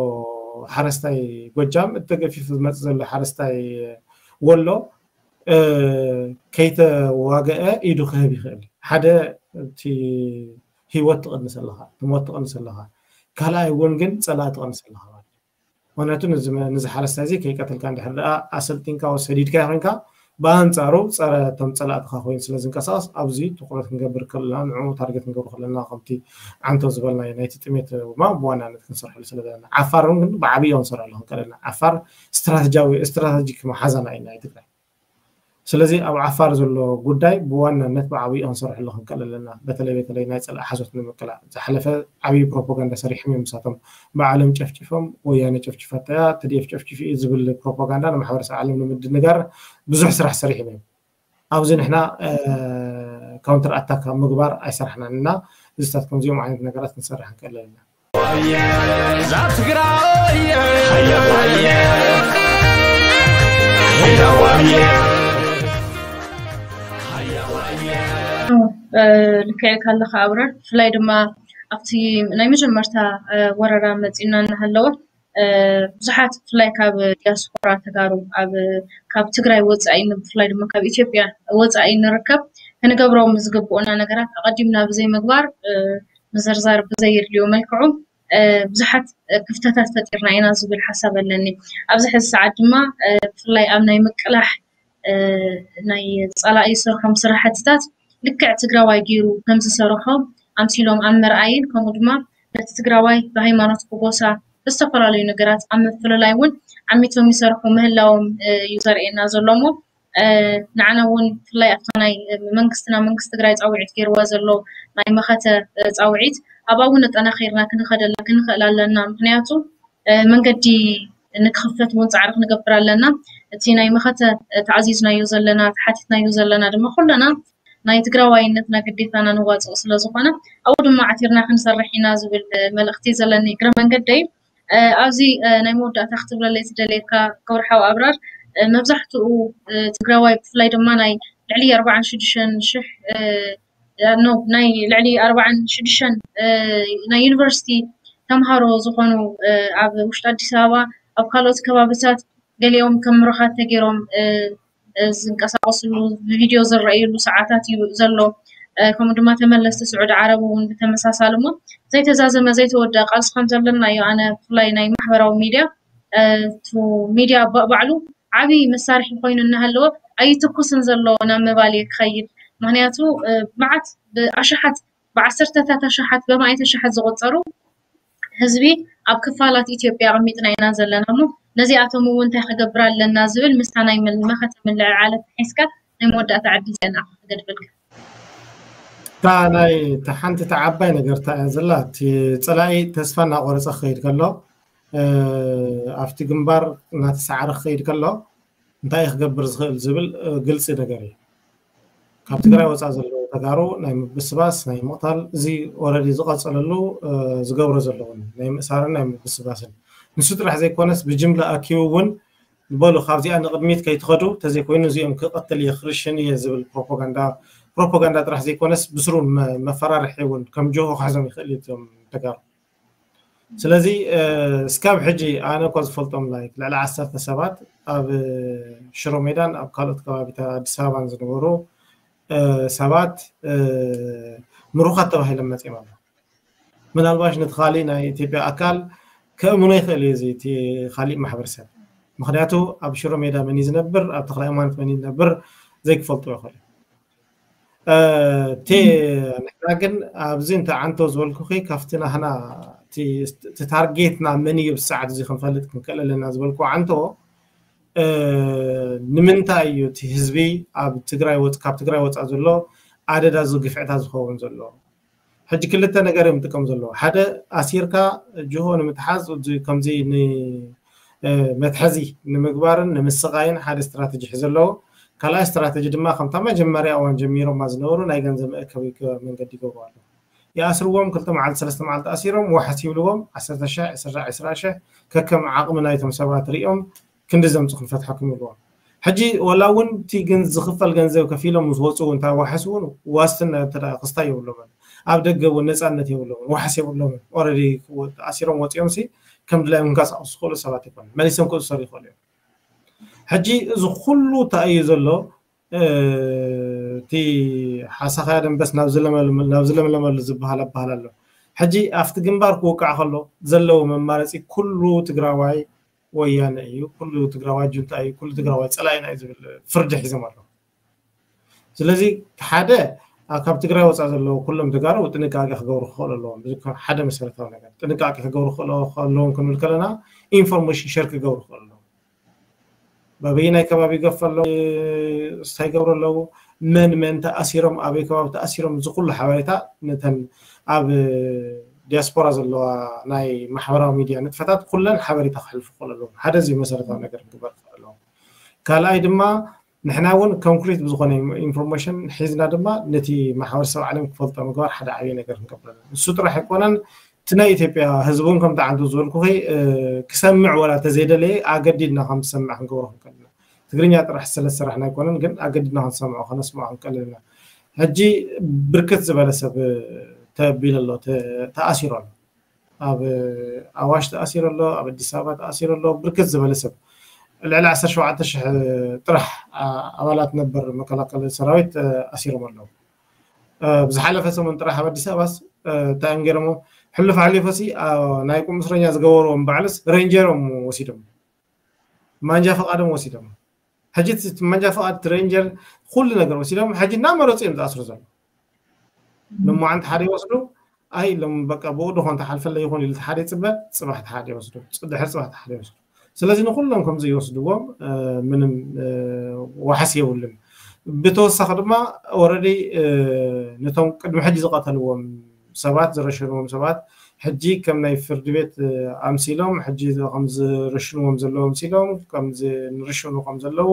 ሓረስታይ ጎጃም እቲ ተገፊፉ ዝመፅእ ዘሎ ሓረስታይ ወሎ ከይተዋገአ ኢዱ ክህብ ይኽእል ሓደ እቲ ህይወት ትቐንስ ኣለኻ ትሞት ትቐንስ ኣለኻ ካልኣይ እውን ግን ፀላእ ትቐንስ ኣለኻ ማለት ምክንያቱ ነዚ ሓረስታይ እዚ ከይቀተልካ እንድሕር ደኣ ኣሰልጢንካ ወይ ሰዲድካ ኮይንካ ብኣንፃሩ ፀረ እቶም ፀላእትኻ ኮይኑ ስለ ዝንቀሳቀስ ኣብዚ ትኩረት ክንገብር ከለና ንዕኡ ታርጌት ክንገብር ከለና ከምቲ ዓንቶ ዝበልናዮ ናይቲ ጥሜት ድማ ብዋናነት ክንሰርሐሉ ስለ ዘለና ዓፋር እውን ግን ብዓብዮ ክንሰርሐሉ ክንቀለልና ዓፋር ስትራተጂያዊ ስትራተጂክ መሓዛና እዩ ናይ ትግራይ ስለዚ ኣብ ዓፋር ዘሎ ጉዳይ ብዋናነት ብዓብይኡ ክንሰርሐሉ ክንክእል ኣለና። በተለይ በተለይ ናይ ፀላኢ ሓሶት ንምቅላዕ ዝሓለፈ ዓብዪ ፕሮፓጋንዳ ሰሪሖም እዮም ንሳቶም። ብዓለም ጨፍጭፎም ወያነ ጨፍጭፋታ እያ፣ ትዲኤፍ ጨፍጭፉ እዩ ዝብል ፕሮፓጋንዳ ንማሕበረሰብ ዓለም ንምድንጋር ብዙሕ ስራሕ ሰሪሖም እዮም። ኣብዚ ንሕና ካውንተር ኣታክ ኣብ ምግባር ኣይሰራሕናን እና እዚታት ከምዚኦም ዓይነት ነገራት ክንሰርሕ ክንክእል ኣለና። እዛ ትግራይ ልክዕ ኢልካ ኣለኻ ኣብረር ብፍላይ ድማ ኣብቲ ናይ መጀመርታ ወረራ መፂና እናሃለወ ብዙሓት ብፍላይ ካብ ዲያስፖራ ተጋሩ ካብ ትግራይ ወፃኢ ብፍላይ ድማ ካብ ኢትዮጵያ ወፃኢ ንርከብ ክንገብሮም ዝግብኡና ነገራት ኣቐዲምና ብዘይምግባር ምዝርዛር ብዘየድልዮ መልክዑ ብዙሓት ክፍተታት ፈጢርና ኢና ዝብል ሓሳብ ኣለኒ። ኣብዚ ሕዚ ሰዓት ድማ ብፍላይ ኣብ ናይ ምቅላሕ ናይ ፀላኢ ዝሰርሖም ስራሕትታት ልክዕ ትግራዋይ ገይሩ ከምዝሰርሖ ኣምሲሎም ኣብ ምርኣይን ከምኡ ድማ ነቲ ትግራዋይ ብሃይማኖት ብጎሳ ብዝተፈላለዩ ነገራት ኣብ ምፍልላይ እውን ዓሚቶም ይሰርሑ ምህላዎም እዩ ዘርእየና ዘሎ እሞ ንዓና እውን ብፍላይ ኣብታ ናይ መንግስትና መንግስቲ ትግራይ ፃውዒት ገይርዋ ዘሎ ናይ መኸተ ፃውዒት ኣብኣ እውን ኣጠናኺርና ክንኸደላ ክንኽእል ኣለና ምክንያቱ መንገዲ ንክኽፈት እውን ፃዕሪ ክንገብር ኣለና እቲ ናይ መኸተ ተኣዚዝናዮ ዘለና ተሓቲትናዮ ዘለና ድማ ኩለና ናይ ትግራዋይነትና ግዴታና ንዋፅኦ ስለዝኾነ ኣብኡ ድማ ዓቲርና ክንሰርሕ ኢና ዝብል መልእክቲ ዘለኒ እግረ መንገደይ ኣብዚ ናይ መወዳእታ ክትብለለይ ዝደለየካ ክብርሓዊ ኣብራር መብዛሕትኡ ትግራዋይ ብፍላይ ድማ ናይ ልዕሊ ኣርባዓን ሽዱሽተን ሽሕ እ፣ ኖ፣ ናይ ልዕሊ ኣርባዓን ሽዱሽተን፣ እ፣ ናይ ዩኒቨርሲቲ ተምሃሮ ዝኾኑ፣ እ፣ ኣብ ውሽጢ ኣዲስ ኣበባ፣ ኣብ ካልኦት ከባብታት ገሊኦም ከም ምሩኻት ተገይሮም፣ እ፣ እ፣ ዝንቀሳቐስሉ፣ ብቪድዮ ዝረኣየሉ ሰዓታት እዩ ዘሎ። እ፣ ከምኡ ድማ ተመለስቲ ስዑዲ ዓረብ እውን ብተመሳሳሊ እሞ ዘይተዛዘመ ዘይተወደአ ቃልሲ ከም ዘለና እዩ። ኣነ ብፍላይ ናይ ማሕበራዊ ሚድያ፣ እ፣ እቲ ሚድያ ባ-፣ ባዕሉ ዓብዪ መሳርሒ ኮይኑ እናሃለወ ኣይትኩስን ዘሎ ናብ ምባል እየ ክኸይድ። ምኽንያቱ፣ እ፣ መዓት ብኣሽሓት፣ ብዓሰርተታት ኣሽሓት፣ በማእት ኣሽሓት ዝቑጸሩ ህዝቢ ኣብ ክፋላት ኢትዮጵያ ኣቐሚጥና ኢና ዘለና እሞ ነዚኣቶም እውን እንታይ ክገብር ኣለና ዝብል ምስታ ናይ መል-፣ መኸተ ምልዕዓል ኣተሓሒዝካ ናይ መወዳእታ ዕድል እዚኣ ንዓኻ ክገድፈልካ። እታ ናይ፣ እታ ሓንቲ፣ እታ ዓባይ ነገር እታ እያ ዘላ፣ እቲ ጸላኢ ተስፋ እናቆረጸ ክኸይድ ከሎ፣ እ፣ ኣብቲ ግንባር እናተሰዓረ ክኸይድ ከሎ እንታይ እዩ ክገብር ዝኽእል ዝብል፣ እ፣ ግልጺ ነገር እዩ። ካብ ትግራይ ወፃእ ዘለዉ ተጋሩ ናይ ምብስባስ፣ ናይ ምቕታል፣ እዚ ኦረዲ ዝቐፀለሉ፣ እ፣ ዝገብሮ ዘለውን ናይ ምእሳርን ናይ ምብስባስን፣ ንሱ ጥራሕ ዘይኮነስ ብጅምላ ኣኪቡ እውን በሉ ካብዚኣ ንቕድሚት ከይትኸዱ፣ ተዘይኮይኑ እዚኦም ክቐትል እየ ክርሽን እየ ዝብል ፕሮፓጋንዳ፣ ፕሮፓጋንዳ ጥራሕ ዘይኮነስ ብስሩ መ-፣ መፈራርሒ እውን ከም ጆሆ ክሕዞም ይኽእል እዩ እቶም ተጋሩ። ስለዚ፣ እ፣ እስካብ ሕጂ ኣነ እኳ ዝፈልጦም፣ ላይክ፣ ልዕሊ ዓሰርተ ሰባት ኣብ ሽሮ ሜዳን ኣብ ካልኦት ከባቢታት ኣዲስ ኣበባን ዝነበሩ፣ እ፣ ሰባት፣ እ፣ ምሩኻት ተባሂሎም መፂኦም ኣለዉ። ምናልባሽ ነቲ ካሊእ ናይ ኢትዮጵያ ኣካል ከእምኖ ይኽእል እዩ እዚ እቲ ካሊእ ማሕበረሰብ። ምኽንያቱ ኣብ ሽሮ ሜዳ መን እዩ ዝነብር፣ ኣብ ተኽለ ሃይማኖት መን እዩ ዝነብር ዘይክፈልጡ ይኽእል እዩ። እ፣ እቲ ንሕና ግን ኣብዚ እንተ ዓንቶ ዝበልኩኺ ካብቲ ናህና እቲ፣ እቲ ታርጌትና መን እዩ ብሰዓት እዚ ክንፈልጥ ክንክእል ኣለና ዝበልኩ ዓንቶ፣ እ፣ ንምንታይ እዩ እቲ ህዝቢ ኣብ ትግራይ ወፅ-፣ ካብ ትግራይ ወፃእ ዘሎ ኣደዳ እዚ ግፍዕታት ዝኸውን ዘሎ? ሕጂ ክልተ ነገር እዮም ዝጥቀሙ ዘለዉ። ሓደ ኣሲርካ ጅሆ ንምትሓዝ፣ እዚ ከምዚ ን-፣ እ፣ መትሐዚ ንምግባርን ንምስቓይን ሓደ ስትራተጂ ሒዞ ኣለዉ። ካልኣይ ስትራተጂ ድማ ከምታ መጀመርያ እዋን ጀሚሮማ ዝነበሩ ናይ ገንዘብ መእከቢ ገ-፣ መንገዲ ይገብሩ ኣለዉ። ይኣስርዎም፣ ክልተ መዓልቲ ሰለስተ መዓልቲ ኣሲሮም ዋሕስ ይብልዎም፣ ዓሰርተ ሺሕ፣ ዕስራ፣ ዕስራ ሺሕ፣ ከከም ዓቕሚ ናይቶም ሰባት ሪኦም ክንዲ ዘምፁ ክንፈትሐኩም ይብልዎም። ሕጂ ወላ እውን እቲ ግን ዝኽፈል ገንዘብ ከፊሎም ምስ ወፁ እውን እንታይ ዋሕስ እውን ዋስትና እንተ ደኣ ክስታይ የብሎምን። ኣብ ደገ እውን ነፃነት የብሎምን፣ ዋሕስ የብሎምን። ኦረዲ ኣሲሮም ወፂኦም ሲ ከም ድላዮም ክንቀሳቀሱ ዝኽእሉ ሰባት ይኮኑ፣ መሊሶም ክእሰሩ ይኽእሉ እዮም። ሕጂ እዚ ኩሉ እንታይ እዩ ዘሎ? እ፣ እቲ ሓሳኻያ ደንበስ ናብ ዝለመል-፣ ናብ ዝለምለመሉ ዝበሃል ኣበሃል ኣሎ። ሕጂ ኣብቲ ግንባር ክውቃዕ ከሎ ዘለዎ መማረፂ ኩሉ ትግራዋይ ወያነ እዩ፣ ኩሉ ትግራዋይ ጁንታ እዩ፣ ኩሉ ትግራዋይ ፀላኢና እዩ ዝብል ፍርዲ ሒዞም ኣለዉ። ስለዚ ሓደ፣ ኣ፣ ካብ ትግራይ ወፃእ ዘለዉ ኩሎም ተጋሩ ጥንቃቄ ክገብሩ ክኽእሉ ኣለዎም። እዚ ሓደ መሰረታዊ ነገር ጥንቃቄ ክገብሩ ክኽእሉ ኣለዎም ክንብል ከለና ኢንፎርሜሽን ሸር ክገብሩ ክኽእሉ ኣለዎም። በበየናይ ከባቢ ገፍ ኣለዉ፣ እንታይ ይገብሩ ኣለዉ፣ መን መን ተኣሲሮም፣ ኣበይ ከባቢ ተኣሲሮም፣ እዚ ኩሉ ሓበሬታ ነተን ኣብ ዲያስፖራ ዘለዋ ናይ ማሕበራዊ ሚድያ ንጥፈታት ኩለን ሓበሬታ ክሕልፉ ክኽእሉ ኣለዎም። ሓደ እዚ መሰረታዊ ነገር ክግበር ክኽእል ኣለዎም። ካልኣይ ድማ ንሕና እውን ኮንክሪት ብዝኾነ ኢንፎርሜሽን ሒዝና ድማ ነቲ ማሕበረሰብ ዓለም ክፈልጦ ምግባር ሓደ ዓብዪ ነገር ክንገብር ኣለና። ንሱ ጥራሕ ኣይኮነን፣ እቲ ናይ ኢትዮጵያ ህዝቢ እውን ከምቲ ዓንቱ ዝበልኩኺ፣ እ፣ ክሰምዕ ወላ ተዘይደለየ ኣገዲድና ከም ዝሰምዕ ክንገብሮ ክንክእል ኢና። ትግርኛ ጥራሕ ስለ ዝሰራሕና ኣይኮነን፣ ግን ኣገዲድና ክንሰምዖ ከነስምዖ ክንክእል ኢና። ሕጂ ብርክት ዝበለ ሰብ ተቢሉ ኣሎ፣ ተ-፣ ተኣሲሩ ኣሎ። ኣብ ኣዋሽ ተኣሲሩ ኣሎ፣ ኣብ ኣዲስ ኣበባ ተኣሲሩ ኣሎ። ብርክት ዝበለ ሰብ፣ ልዕሊ ዓሰርተ ሸውዓተ ሽሕ ጥራሕ፣ ኣ-፣ ኣባላት ነበር መከላከሊ ሰራዊት፣ እ፣ ኣሲሮም ኣለዉ። እ፣ ብዝሓለፈ ሰሙን ጥራሕ ኣብ ኣዲስ ኣበባስ፣ እ፣ እንታይ እዮም ገይሮሞ? ሕሉፍ ሓሊፎሲ፣ ኣ፣ ናይ ቁም እስረኛ ዝገበርዎም ባዕልስ ሬንጀሮም ወሲዶም። ማንጃ ፈቃዶም ወሲዶም። ሕጂ እቲ ማንጃ ፈቃድ፣ እቲ ሬንጀር፣ ኩሉ ነገር ወሲዶም። ሕጂ እናመረፁ እዮም ዝኣስሩ ዘለዉ። ሎማዓንቲ ሓደ ይወስዱ፣ ኣይ ኢሎም በቃ ብኡ ድኾን ተሓልፈለይ ይኹን ኢሉ ሓደ ይፅበ፣ ፅባሕ ሓደ ይወስዱ፣ ድሕሪ ፅባሕ ሓደ ይወስዱ። ስለዚ ንኩሎም ከምዚ ይወስድዎም፣ እ፣ ምንም፣ እ፣ ዋሕስ የብሉን። ብተወሳኺ ድማ ኦረዲ፣ እ፣ ነቶም ቅድሚ ሕጂ ዝቐተልዎም ሰባት፣ ዝረሸንዎም ሰባት ሕጂ ከም ናይ ፍርዲ ቤት፣ እ፣ ኣምሲሎም፣ ሕጂ ከም ዝርሽንዎም ዘለዉ ኣምሲሎም፣ ከም ዝ-፣ ንርሽኑ ከም ዘለዉ፣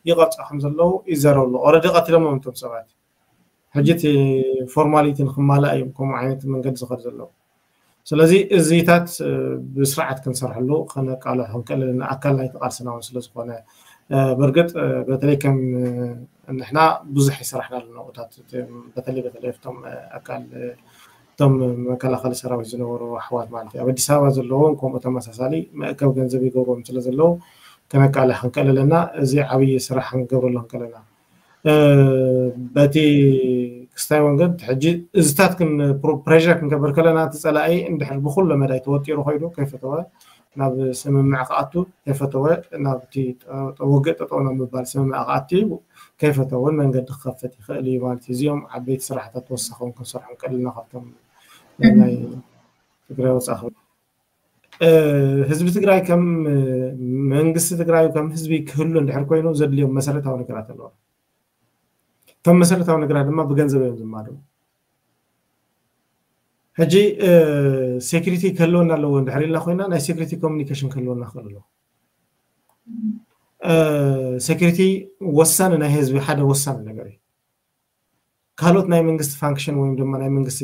ይቐርጹ ከም ዘለዉ ይዘረቡ ኣለዉ። ኦረዲ ቀቲሎሞም እቶም ሰባት። ሕጂ እቲ ፎርማሊቲ ንክማላእ እዮም ከምኡ ዓይነት መንገዲ ዝኸዱ ዘለዉ። ስለዚ እዚታት፣ እ፣ ብስርዓት ክንሰርሐሉ ከነቃልሖ ክንክእል ኣለና፣ ኣካል ናይቲ ቃልስና እውን ስለ ዝኾነ። ብርግጥ በተለይ ከም ንሕና ብዙሕ ይሰራሕና ኣለና ቦታት በተለይ በተለይ ቶም ኣካል ቶም መከላኸሊ ሰራዊት ዝነበሩ ኣሕዋት ማለት እዩ ኣብ ኣዲስ ኣበባ ዘለዎም ከምኡ ተመሳሳሊ መእከብ ገንዘብ ይገብሮም ስለ ዘለዉ ከነቃልሕ ክንክእል ኣለና። እዚ ዓብዪ ስራሕ ክንገብረሉ ክንክእል ኣለና። በቲ ክስታይ ወንገድ ሕጂ እዝታት ፕሬር ክንገብር ከለና እቲ ፀላኢ እንድሕር ብኩሎ መዳይ ተወጢሩ ኮይዱ ከይፈተወ ናብ ስምምዕ ክኣቱ ከይፈተወ ናብቲ ውግእ ጠጠው ናብ ምባል ስምምዕ ክኣቱ ከይፈተወ እውን መንገዲ ክኸፍት ይኽእል እዩ ማለት እዩ። እዚኦም ዓበይቲ ስራሕታት ተወሳኺ እውን ክንሰርሖ ንክእል ኢና ካብቶም ናይ ትግራይ ወፃኢ። ህዝቢ ትግራይ ከም መንግስቲ ትግራይ ከም ህዝቢ ክህሉ እንድሕር ኮይኑ ዘድልዮም መሰረታዊ ነገራት ኣለዎ። እቶም መሰረታዊ ነገራት ድማ ብገንዘብ እዮም ዝማሉ። ሕጂ ሴኩሪቲ ክህልወና ኣለዎ እንድሕር ኢልና ኮይና ናይ ሴኩሪቲ ኮሚኒኬሽን ክህልወና ክእል ኣለዎ። ሴኩሪቲ ወሳኒ ናይ ህዝቢ ሓደ ወሳኒ ነገር እዩ። ካልኦት ናይ መንግስቲ ፋንክሽን ወይም ድማ ናይ መንግስቲ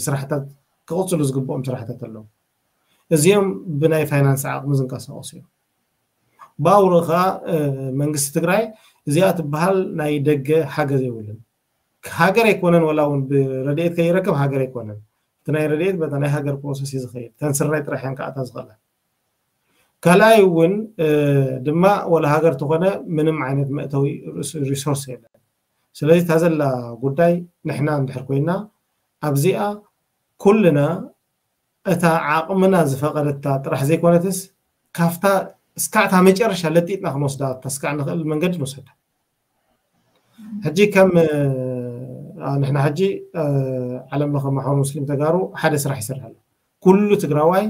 ስራሕታት ክቕፅሉ ዝግብኦም ስራሕታት ኣለዉ። እዚኦም ብናይ ፋይናንስ ዓቕሚ ዝንቀሳቐሱ እዮም። ብኣውሮ ከዓ መንግስቲ ትግራይ እዚኣ ትበሃል ናይ ደገ ሓገዝ የብሉን። ሃገር ኣይኮነን ወላ እውን ብረድኤት ከይረክብ ሃገር ኣይኮነን። እቲ ናይ ረድኤት በታ ናይ ሃገር ፕሮሰስ እዩ ዝኸይድ። ተን ስርናይ ጥራሕ እየን ክኣታ ዝኽእላ። ካልኣይ እውን ድማ ወላ ሃገር ተኾነ ምንም ዓይነት መእተዊ ሪሶርስ የለን። ስለዚ እታ ዘላ ጉዳይ ንሕና እንድሕር ኮይና ኣብዚኣ ኩልና እታ ዓቕምና ዝፈቐደታ ጥራሕ ዘይኮነትስ ካብታ እስካዕታ መጨረሻ ለጢጥና ክንወስዳ ተስካዕ ንኽእል መንገዲ ንወሰዳ። ሕጂ ከም ንሕና ሕጂ ዓለም ለኸ ማሕበር ሙስሊም ተጋሩ ሓደ ስራሕ ይሰርሕ ኣሎ። ኩሉ ትግራዋይ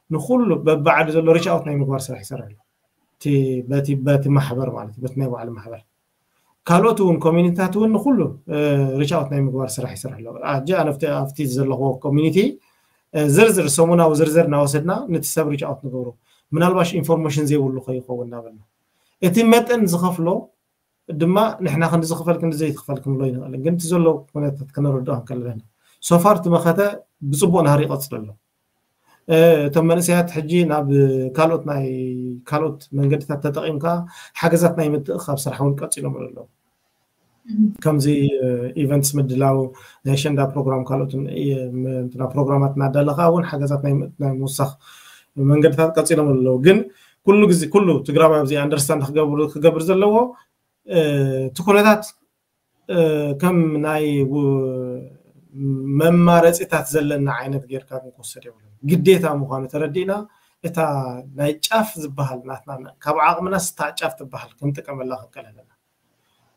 ንኩሉ በብዓዱ ዘሎ ሪች ኣውት ናይ ምግባር ስራሕ ይሰርሕ ኣሎ። በቲ ማሕበር ማለት በቲ ናይ ባዕሉ ማሕበር ካልኦት እውን ኮሚኒቲታት እውን ንኩሉ ሪች ኣውት ናይ ምግባር ስራሕ ይሰርሕ ኣሎ። ሕጂ ኣነ ኣብቲ ዘለኽዎ ኮሚኒቲ ዝርዝር ሰሙናዊ ዝርዝር እናወሰድና ነቲ ሰብ ሪች ኣውት ንገብሮ ምናልባሽ ኢንፎርሜሽን ዘይብሉ ከይኸውን እናበልና እቲ መጠን ዝኸፍሎ ድማ ንሕና ክንዲ ዝኽፈል ክንዲ ዘይትኽፈል ክንብሎ ይንኽእል ግን እቲ ዘሎ ኩነታት ክነረድኦ ክንከለለና ሶፋር እቲ መኸተ ብፅቡቅ ናህሪ ይቐፅል ኣሎ። እቶም መንእሰያት ሕጂ ናብ ካልኦት ናይ ካልኦት መንገድታት ተጠቒምካ ሓገዛት ናይ ምትእኻብ ስራሕ እውን ቀፂሎም ኣለዉ። ከምዚ ኢቨንትስ ምድላው ናይ ሸንዳ ፕሮግራም ካልኦትን ፕሮግራማት እናዳለካ እውን ሓገዛት ናይ ምውሳኽ መንገድታት ቀፂሎም ኣለዉ። ግን ኩሉ ግዜ ኩሉ ትግራዊ ኣብዚ ኣንደርስታንድ ክገብር ዘለዎ እቲ ኩነታት ከም ናይ መማረፂታት ዘለና ዓይነት ጌርካ ክንወሰድ የብሉን። ግዴታ ምዃኑ ተረዲእና እታ ናይ ጫፍ ዝበሃል ናትና ካብ ዓቕምና ስታ ጫፍ ትበሃል ክንጥቀመላ ክንክእል ኣለና።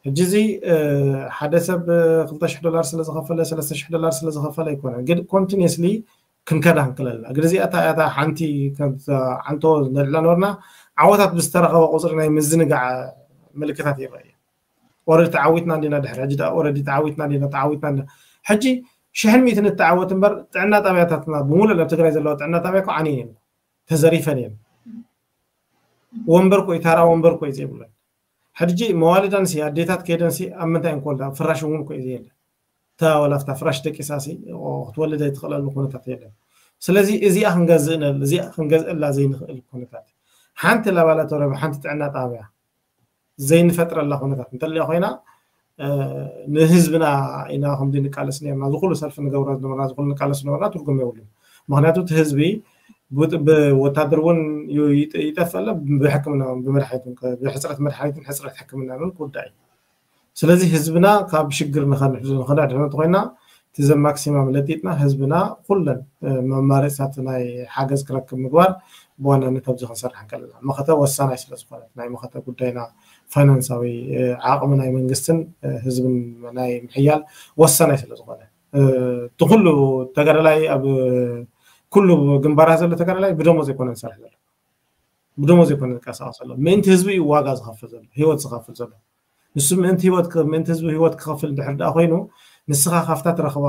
ሕጂ እዚ ሓደ ሰብ ክልተ ሽሕ ዶላር ስለዝኸፈለ ሰለስተ ሽሕ ዶላር ስለዝኸፈለ ኣይኮነን ግን ኮንቲኒስሊ ክንከዳ ክንክለልና ግን እዚኣ እታ ሓንቲ ዓንቶ ነልዕላ ነበርና። ዓወታት ብዝተረኸበ ቁፅሪ ናይ ምዝንጋዕ ምልክታት ይረአ እዩ። ኦረዲ ተዓዊትና እንዲና ድሕሪ ሕጂ ዳ ኦረዲ ተዓዊትና እንዲና ተዓዊትና እንዲና ሕጂ ሽሕን ሚእትን እተዓወት እምበር ጥዕና ጣብያታትና ብምሉእ ኣብ ትግራይ ዘለዋ ጥዕና ጣብያ እኮ ዓንየን እየን ተዘሪፈን እየን። ወንበር ኮይ ታራ ወንበር ኮይ ዘይብለን ሕጂ መዋልዳን ሲ ኣዴታት ከይደን ሲ ኣብ ምንታይ እንኮልዳ ፍራሽ እውን ኮይ ዘየለ ተዋላፍታ ፍራሽ ደቂሳ ሲ ክትወልድ ዘይትኽእለሉ ኩነታት የለን። ስለዚ እዚኣ ክንገዝእ እዚኣ ክንገዝእላ ዘይንኽእል ኩነታት ሓንቲ ላባላቶሪ ሓንቲ ጥዕና ጣብያ ዘይንፈጥረላ ኩነታት እንተልያ ኮይና ንህዝብና ኢና ከምዚ ንቃለስ ነርና ዝኩሉ ሰልፊ ንገብሮ ዝነበርና ዝኩሉ ንቃለስ ነበርና ትርጉም የብሉን። ምክንያቱ እቲ ህዝቢ ብወታደር እውን ይጠፍእ ኣሎ ብሕክምና ብመድሓኒት ብሕፅረት መድሓኒትን ሕፅረት ሕክምና እውን ክውዳእ እዩ። ስለዚ ህዝብና ካብ ሽግር ንኸድሕኖ ተኮይና እቲ ዘማክሲማም ለጢጥና ህዝብና ኩለን መማረፅታት ናይ ሓገዝ ክረክብ ምግባር ብዋናነት ኣብዚ ክንሰርሕ ከለና መኸተ ወሳናይ ስለዝኮነ ናይ መኸተ ጉዳይና ፋይናንሳዊ ዓቕሚ ናይ መንግስትን ህዝብን ናይ ምሕያል ወሳናይ ስለዝኮነ እቲ ኩሉ ተጋዳላይ ኣብ ኩሉ ግንባራት ዘሎ ተጋዳላይ ብደሞዝ ኣይኮነ ዝሰርሕ ዘሎ ብደሞዝ ኣይኮነ ዝንቀሳቀስ ዘሎ ምእንቲ ህዝቢ እዩ ዋጋ ዝኸፍል ዘሎ ህይወት ዝኸፍል ዘሎ ንሱ ምእንቲ ህይወት ምእንቲ ህዝቢ ህይወት ክኸፍል ድሕር ደኣ ኮይኑ ንስኻ ካብታ ትረኽባ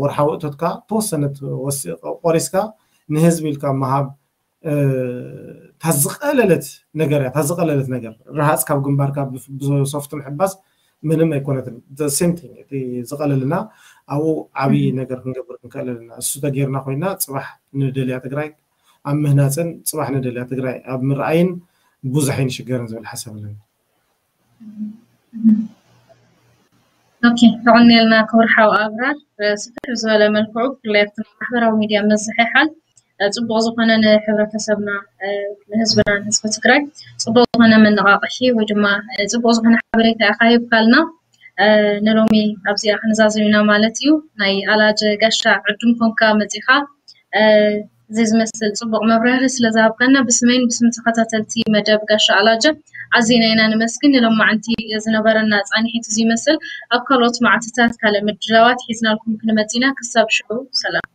ወርሓዊ እቶትካ ተወሰነት ቆሪስካ ንህዝቢ ኢልካ ምሃብ እታ ዝቐለለት ነገር እያ። እታ ዝቐለለት ነገር ረሃፅ ካብ ግንባርካ ብሶፍት ምሕባስ ምንም ኣይኮነትን። ሴም ቲንግ እቲ ዝቐለልና ኣብኡ ዓብዪ ነገር ክንገብር ክንክእል ኣለና። እሱ ተጌርና ኮይና ፅባሕ ንደልያ ትግራይ ኣብ ምህናፅን ፅባሕ ንደልያ ትግራይ ኣብ ምርኣይን ብዙሕ ኣይንሽገርን ዝብል ሓሳብ ኣለኒ። ኦኬ፣ ተቐኒልና ክቡር ሓው ኣብራር። ስፍሕ ዝበለ መልክዑ ብፍላይ ኣብቲ ናይ ማሕበራዊ ሚድያ ምዝሕሓል ጽቡቕ ዝኾነ ንሕብረተሰብና፣ ንህዝብና፣ ንህዝቢ ትግራይ ጽቡቕ ዝኾነ መነቓቕሒ ወይ ድማ ጽቡቕ ዝኾነ ሓበሬታ ኢኻ ሂብካልና። ንሎሚ ኣብዚኣ ክንዛዘም ኢና ማለት እዩ። ናይ ኣላጀ ጋሻ ዕዱም ኮንካ መጺኻ እዚ ዝመስል ጽቡቕ መብራህርሂ ስለ ዝሃብካና ብስመይን ብስም ተኸታተልቲ መደብ ጋሻ ኣላጀ ኣዚና ኢና ንመስግን። ንሎማዓንቲ ዝነበረና ጻንሒት እዚ ይመስል። ኣብ ካልኦት መዓልትታት ካልእ ምድላዋት ሒዝናልኩም ክንመጽእ ኢና። ክሳብ ሽዑ ሰላም።